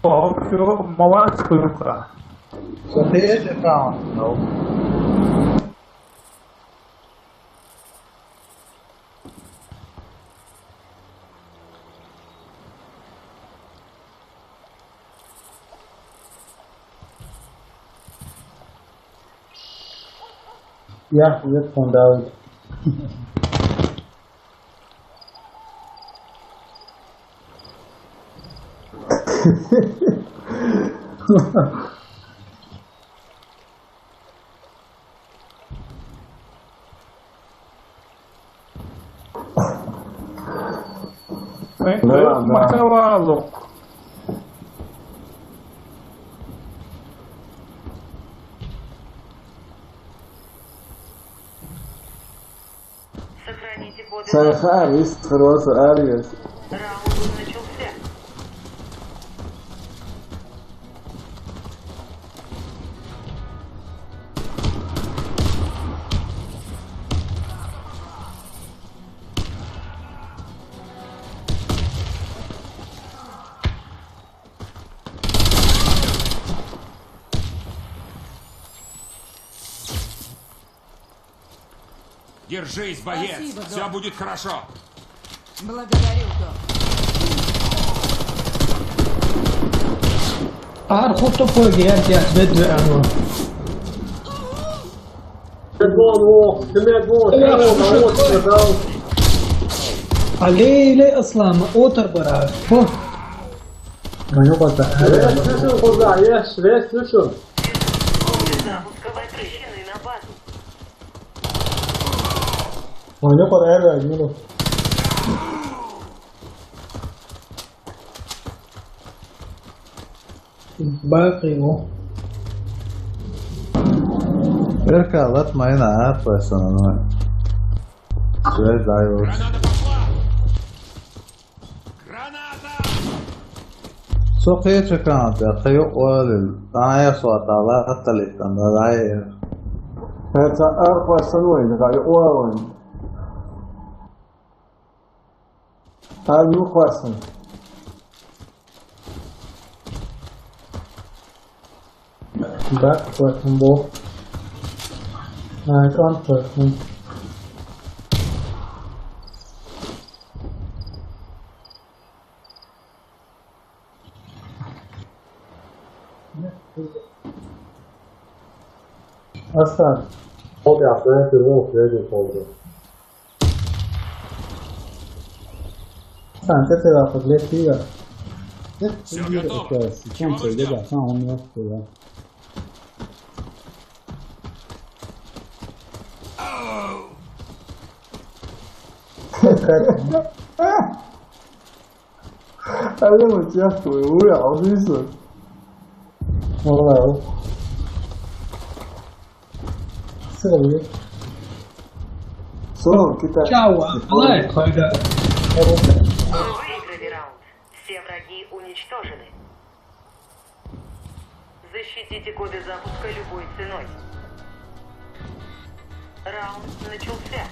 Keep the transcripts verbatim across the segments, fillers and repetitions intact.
О, всё, молодцы, Укра. Смотри, это аккаунт, ну. Я хует фондаует. Да, да. Сохраните коды. Сай хаар, ис хырваса арияс. Раунд начался. Держись, боец! Спасибо, Док. Всё будет хорошо! Благодарю, Док. Ар хуту пойги, я тебя бедве ару. Медвон, во, ты медвон, ты медвон, вот, ты медвон. Алей, лей, Аслам, отыр бара. Фу. Ну, вот, да. Рез, слышал, куда, ешь, рез, слышал. Вообще на базу. Вообще пора, я говорю. Бахил. Эрка, лат майна, а, пацаны. Связь дай лучше. Граната пошла! Граната! Со кхеча кхаанта, кхайо оалил. Ая со атала, аталит, ам, ая. Это арпа саной, да, оалин. Ай, ну, классно. Да, классно был. Ай, классно. Асан. Хоп, я, в принципе, ну, в третьем фонде. Асан, ты, ты, да, подлетела. Всё готово. Чего вы ждёте? Алло, участвую, вы, а вот и всё. Вау. Сори. Сори, Китай. Чао, а, лайк, хайда. Вы выиграли раунд. Все враги уничтожены. Защитите коды запуска любой ценой. Раунд начался.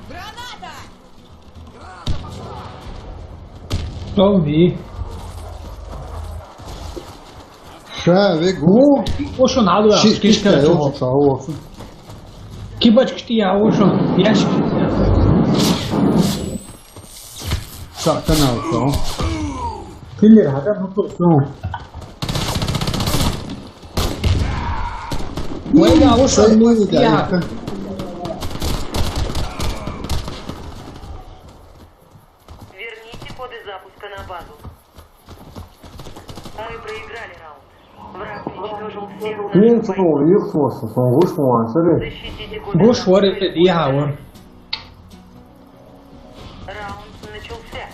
Граната! Что вы? Ша, вегу. О, шо надо, да? Ши-, шишка, шишка, шо, шо, шо. Кибачки ты, я, о, шо, ящик. Ша, канал, шо. Киллер, хата, ну, шо. Ой, да, о, шо, стой, ну, не, да, я. Верните коды запуска на базу. Мы проиграли раунд. Враг уничтожил все. Мен наши сол, ел сосы, соңғыш болған сірі. Защитите коды. Гуш запуска варит, любой я ценой. Вор. Раунд начался.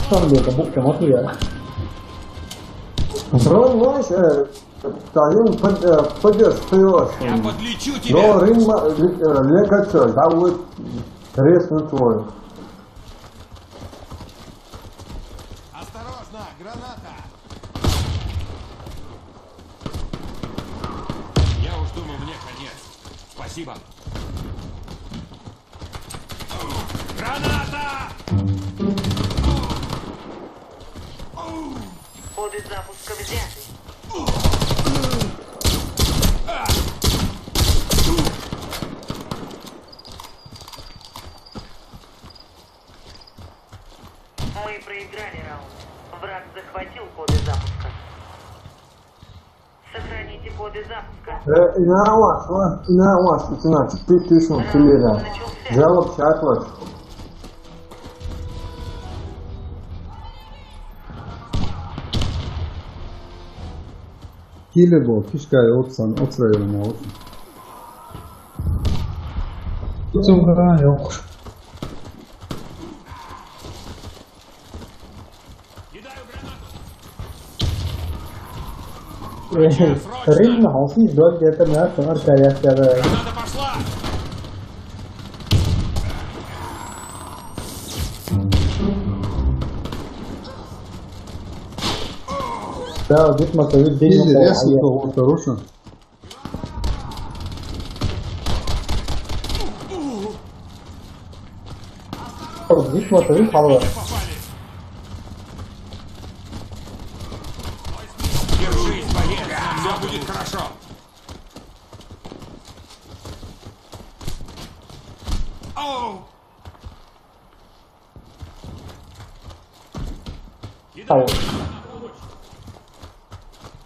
Там где-то бухта, вот я. Дрон, знаешь, э, да, он под-, э, поддержка стоила. Я подлечу тебя. Но Рим, э, э, Лего чё, да вот, резко твой. Осторожно, граната! Спасибо. Граната! Коды запуска взяты. Мы проиграли раунд. Враг захватил коды запуска. Сохраните коды запуска. Э, inanılmaz lan, inanılmaz, лейтенант. Ты, ты что, ты, да. Раунд начался. Жалоб, чатлар. Killer bol, kishkay otsan, otsrayona otsan. Yo'q. Ритм, а он снизу, да, где-то, да, там арка, я сказал. Граната пошла! Да, вот здесь мы, видите, Изи, резко, вот хорошо. Здесь смотри, халва. Держись, боец, все будет хорошо. Оу! Ау.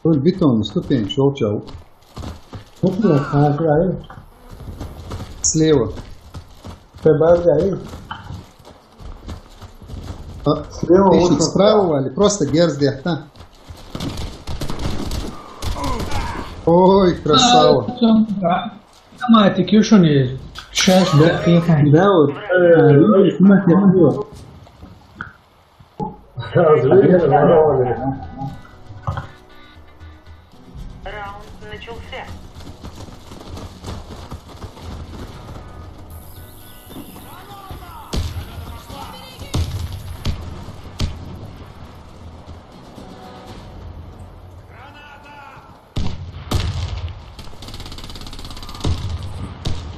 Ой, бетон, ступень, шел чау. Слева. Ты база, эй. А, слева. Пишет вот справа, или просто герз где-то. Ой, красава. Давайте, кюшуни, шаш, да, да, вот. Э, видишь, смотри, вот. Раунд начался.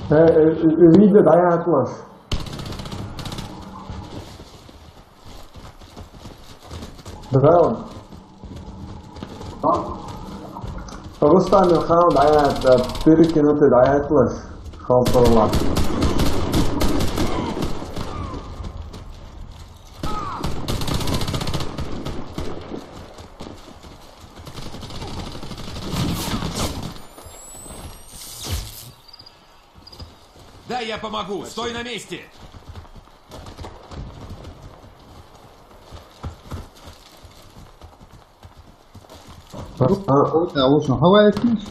Э, э, э, видео, да, я отложу. Браво. Рустам, хаунд аят, перекинутый аят лыш. Халсалла. Да, я помогу. Стой на месте. А, а, а, лучше. Хавай тише.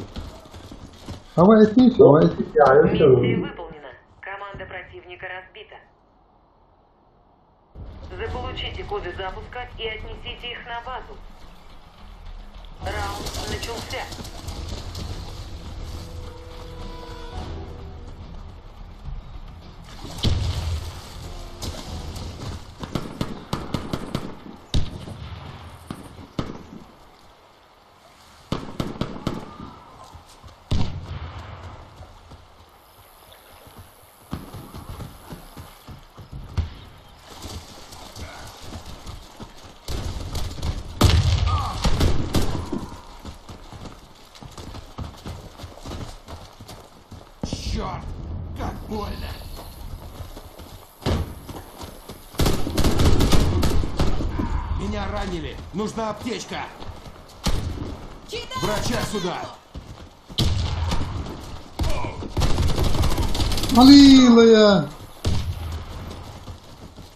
Хавай тише, хавай тише. Миссия выполнена. Команда противника разбита. Заполучите коды запуска и отнесите их на базу. Раунд начался. Чёрт, как больно! Меня ранили! Нужна аптечка! Врача сюда! Аллилуйя!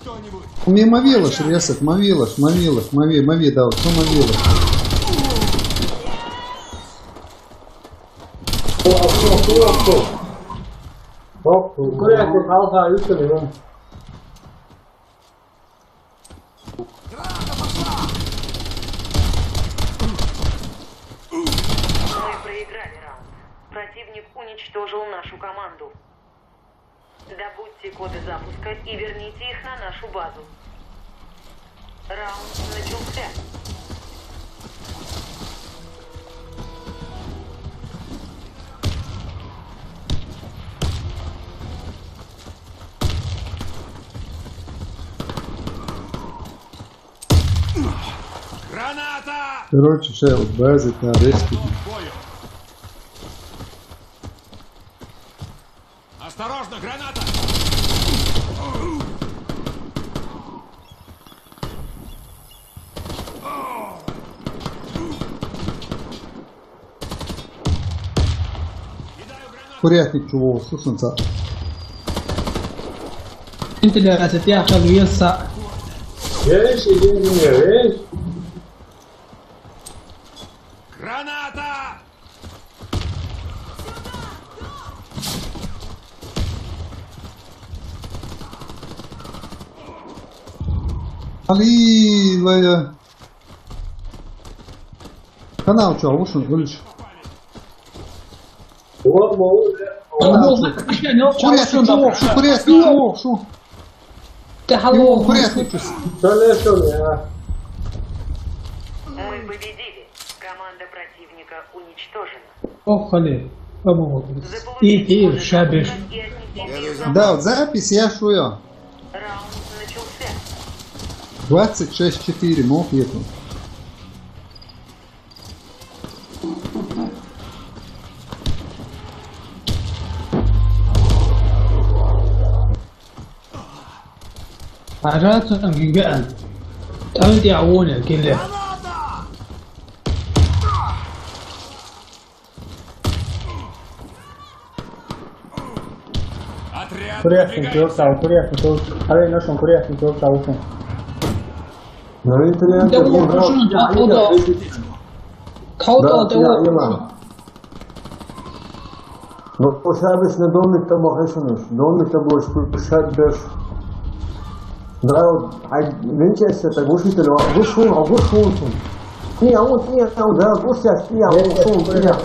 Кто-нибудь! Ме мавилаш, Ресет, мавилаш, мавилаш, мави, мави, да, что мавилаш? Куряки, халха, ютули, ну. Мы проиграли раунд. Противник уничтожил нашу команду. Добудьте коды запуска и верните их на нашу базу. Раунд начался. Граната! Короче, ще от бази та різко. Бою! Осторожно, граната! Курятник чего, слушай, ца. Вентиляция, ты охуел, са. Есть, иди мне, есть. Граната! Али, лая. Канал чё, вышел, вылез. Вот, могу, Курятник чего, шу, курятник чего, шу. Ты Йо, халал. Курятник чё. Что лечу я? Мы победили. Команда противника уничтожена. Ох, хали. Помогу. Заполучите И, и, позывной шабиш. И отнесите их на Да, вот запись я шую. Раунд начался. Двадцать шесть четыре, мог я тут. Арацан гинген. Тан диавоне гиле. Отряд Курятник, выдвигается! Курятник, Курятник, Курятник. Алей, нашел, Курятник, Курятник. Ну и три. Да вот, слушай, да, вот, да. Кого-то Да, вот я, его. Иван. Ну, пусть обычно домик там махешинуш. Домик там будешь пушать без. Да, вот, а венчеся так глушитель, а глушун, а глушун. Не, а вот не, а вот, да, глушся, не, а вот, не, а.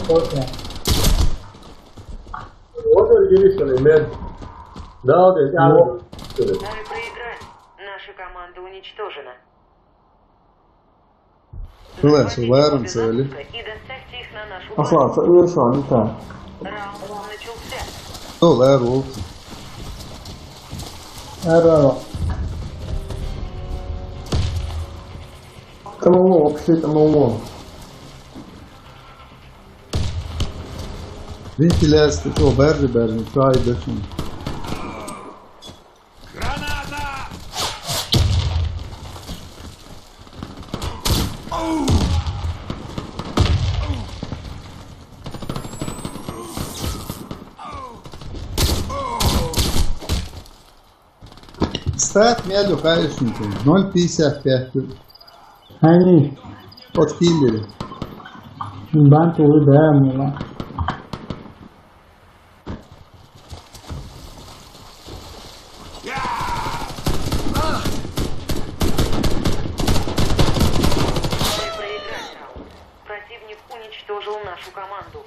Вот он, Геришин, мен. Да, вот, я. Мы проиграли. Наша команда уничтожена. Класс, варим цели. И доставьте их на нашу Аслан, базу. Sen ölüyorsun Anita. Раунд начался. Ol, er oldu. Error. Tamam, o bir şey, tamam, o. Вентиляция, что, баржи, баржи, что, ай, дальше. Граната! Стат мелю, конечно, ноль пятьдесят пять. Hani От киллера. Ben tuğu beğenmiyorum. Мы проиграли раунд. Противник уничтожил нашу команду.